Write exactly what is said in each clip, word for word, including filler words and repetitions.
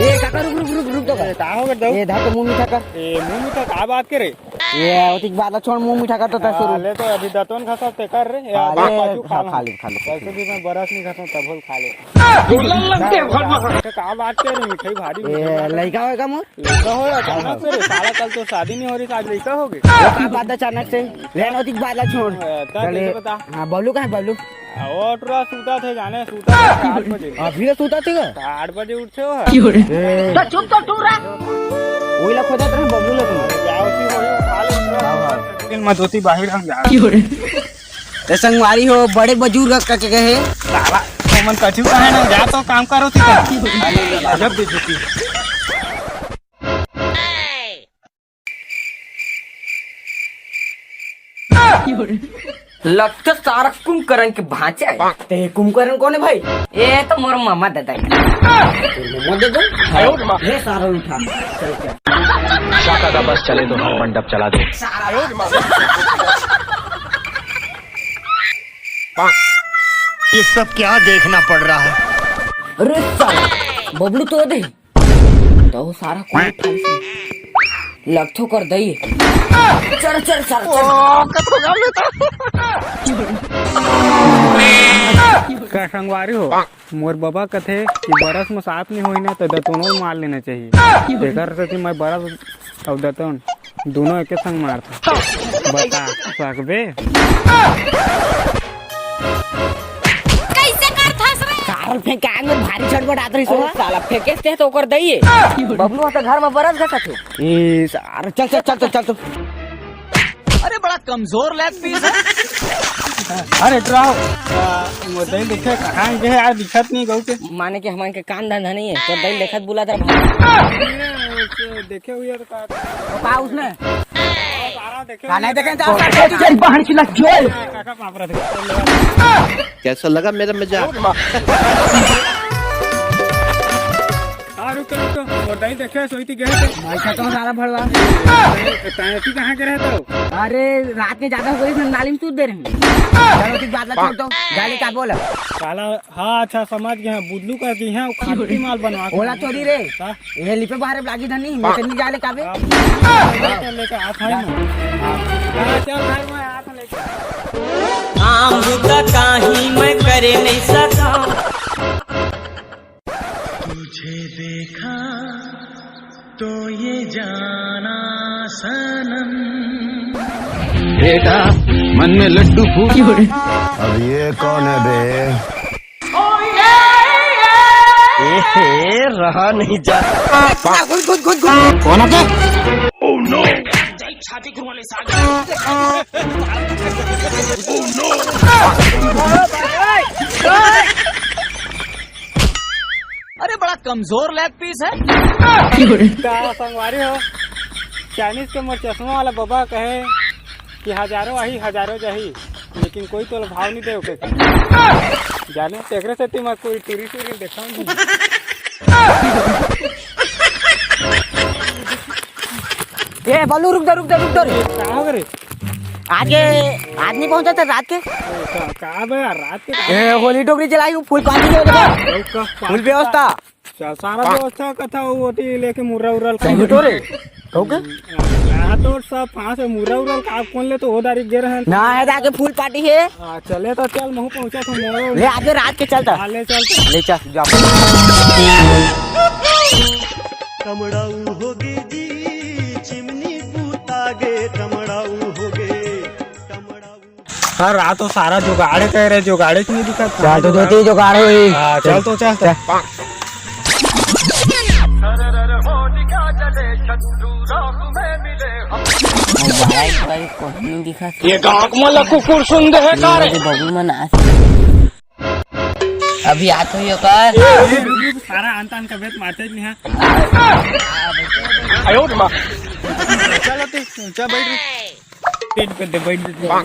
ए, काका, रुक, रुक, रुक, रुक, तो ए, का हो गए, दऊ? ए, धा तो मुंह मीठा कर। ए, मुंह मीठा का बात करे? ए, ओतिक बात ला छोड़, मुंह मीठा कर तो तय हाँ, शुरू। ले तो अभी दतवन घसत ते कर रे। ए, हाँ, अभी ले, पाछू खा, खा ले। खा ले, खा ले। वैसे भी मैं बरस नहीं खाता, तब बोल खा ले। बोलने लगते हैं, फट फट। का बात करे, मिठाई भारी ए, मिठाई। लइका होय का मोर? लइका होय, अचानक से रे, साला कल तो शादी नहीं हो रही, आज लइका हो गए। वो का बात अचानक से? ले ना, ओतिक बात ला छोड़। ए, तब चले। कैसे बता? हाँ, बबलू कहाँ है, बबलू? आ, वो टुरा सूता थे, जाने सूता थे आठ बजे। अभी तो सूता थे का? आठ बजे उठे हो है। क्यों रे? ए। तो चुप तो टुरा। वही ला खोजत रहे, बबलू ला तुम। जाओ ती वही उठा ले टुरा। हाँ, हाँ। लेकिन मैं धोती बाहर हम जा। क्यों रे? ए संगवारी हो, बड़े बुजुर्ग का के कहे। बाबा, तुमन कछु कहे ना, जा तो काम करो थी। अजब बेइज्जती। लगथे सारा कुंभकर्ण के भांचा हे। ते कुंभकर्ण कोन हे भाई? ए तो मोर मामा दादा हे। तोर मामा दादा? हे सारा उठा। चल क्या? शाका का बस चले तो हर मंडप चला दे। ये सब क्या देखना पड़ रहा है? अरे साला, बबलू तो दे। तो सारा कोई ठाई से लगथो कर दई। चल, चल, चल, चल। का संगवारी हो, मोर बबा कथे कि बरस में साफ नहीं होई ना, तो दतोनो मार लेना चाहिए। तेकर सेती मैं बरस अउ दतोन दोनों एके संग मारथों। बता सकबे? कैसे करथस रे? कारल फेंकांग में भारी झटपट आत रहिस अरे हो। साला फेंकेस ते तो ओकर दइए। बबलू ह त घर में बरस घसत हे। ए सार, चल, चल, चल, चल, चल, चल। अरे बड़ा कमजोर लेग पीस है। अरे डराओ, आ, मोर दई देखे कहाँ गए यार, दिखत नहीं गऊ के। माने कि हमन के काम धंधा नहीं है, तो दई देखत बुला दर भाई। देखे हुए तो का, का उसने? सारा देखे का नहीं हुए। देखे? तेरी बहन की लग जोए। काका पापड़ा देखे। कैसा लगा मेरा मजाक? हाँ, रुक, रुक, रुक। मोर दाई देखे, सोई थी गए थे। भाई, खत्म सारा भड़वा। तायती कहाँ के रहता हो? अरे, रात में ज्यादा हो गई, नाली में सूत दे रहे हैं। चलो, ठीक बात ला, छोड़ दो। गाली का बोला? साला, हाँ, अच्छा, समझ गए हैं। बुदलू कर दी हैं, वो खाटी माल बनवा के ओला चोरी रे। हाँ? ये लिपे बाहर लागी धनी, मैं चलनी जा ले काबे। आप लेके, लेके हाथ है ना। हाँ, चल भाई, मैं हाथ लेके। काम बुता काही मैं करे नहीं सका। तुझे देखा तो ये जाना सनम। बेटा, मन में लड्डू फूट। अब ये कौन है बे? ए, रहा नहीं जाता। कौन है बे? Oh no! अरे बड़ा कमजोर लेग पीस है। का संगवारी हो, चाइनीज के मोर चश्मा वाला बबा कहे कि हजारों आही, हजारों जाही, लेकिन कोई तोला भाव नहीं दे ओके। जाने तेकरे से तुम कोई टूरी टूरी देखा नहीं। ए, बल्लू, रुक जा, रुक जा, रुक जा रे। का हो रे? आज के, आज नहीं पहुंचा था रात के? ए, का, का बे यार, रात के का? ए, होली डोकरी चलाई, फुल पार्टी के हो जाएगा। का फुल व्यवस्था। सा-, सारा व्यवस्था का था, वो होती लेके मुर्रा उर्रा का। तो रे, कहू के? हाँ, तो सब पाँच मुर्रा उर्रा का कौन ले तो वो दारी गे रहे हैं। ना है, आगे फुल पार्टी है। हाँ, चले तो चल, महू पहुँचा तो मोरो। ले, आगे रात के चलता। हाँ, ले चल। ले चल, जा। तमड़ाऊ होगे जी, चिमनी बूतागे, तमड़ाऊ होगे, तमड़ाऊ। सर, आ तो सारा जुगाड़े कह रहे, जुगाड़े क्यों नहीं दिखा? चल तो दो तीन जुगाड़ होई। हाँ, चल तो चल। चल। भाई, भाई, कुछ नहीं दिखा। ये गाँव में लकू कुकुर सुन दे है का रे? ये बबलू मन आ। अभी आत हुई ओकर। सारा आन तान का बेत मारते नहीं है। आयो रे माँ। चलो तू, चल बैठ रे। बैठ कर दे, बैठ दे। हाँ,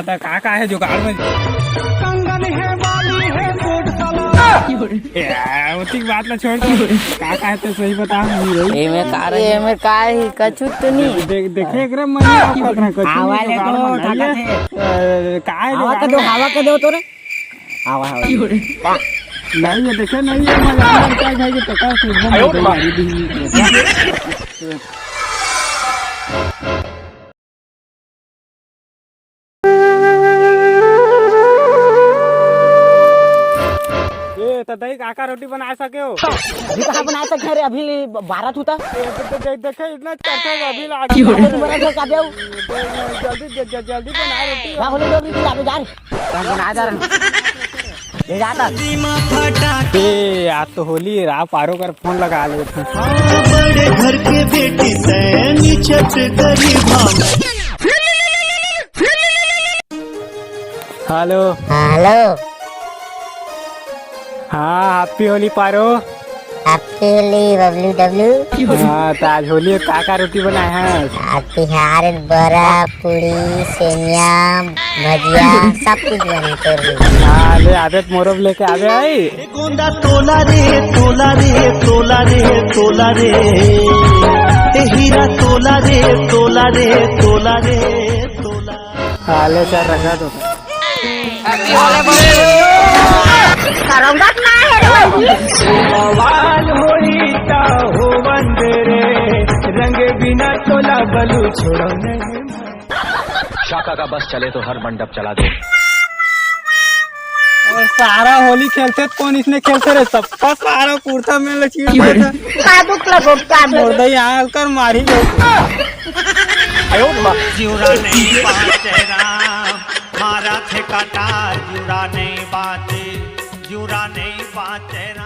तो का का है जुगाड़ में? कंगन है, बाली है, कोट साला। ए, ओतिक बात ला छोड़ तू। का का है तो सही बता, नहीं रही। एमे का रे, एमे का ही, कछु तो नहीं। देख, देख, देखे एकरे मन में का पकड़ है, कछु आवा नहीं ले जुगाड़ तो, में ताकत नहीं है। है। ए, का है आवा जुगाड़ के दो, में? आवा के दो तोरे। आवा, आवा। नहीं, ये देखे नहीं, ये मजा आ रहा है भाई, ये टका से एकदम मजा आ रही है। ए, त दई काका रोटी बना सके हो? अभी कहाँ बना सके रे, अभी ले बारह थूता। ए, दे-, दे-, देखे इतना चर्चा है, अभी ला रोटी बना दे, का दे? जल्दी, जल्दी, जल्दी बना रोटी। हाँ, होली डोबरी की लाबे जा रे। बना जा रे। ले जाता। ए, आज तो होली है, रा पारो कर फोन लगा ले। बड़े घर के बेटी सैनी छठ गरीबा। हेलो। हेलो। हाँ, हैप्पी होली पारो। हैप्पी होली बबलू डब्लू। हाँ, त आज होली में का का रोटी बनाए हस? आज तिहार में बरा, पूड़ी, सेमिया, भजिया, सब कुछ बने तोर लिए। हाँ, ले आबे त मोरो बर लेके आबे आई। गोंदा तोला रे, तोला रे, तोला रे, तोला रे। ए हीरा तोला रे, तोला रे, तोला रे, तोला। हाँ, ले चल, रखा तो। करौंदा ना है रे भाई। बवाल होई त होवन दे रे, रंग बिना तोला बलू छोड़ो नहीं। शाखा का बस चले तो हर मंडप चला दे। अउ सारा होली खेलथे त कोन इसने खेलथे रे, सबका सारा कुर्ता में लचीड़ देथे। का दुख लगो, का मोर दई आयल कर मारी गयो। जिउरा नहीं बाँचे राम, मारा थे कटार, जिउरा नहीं बाँचे, जिउरा नहीं बाँचे।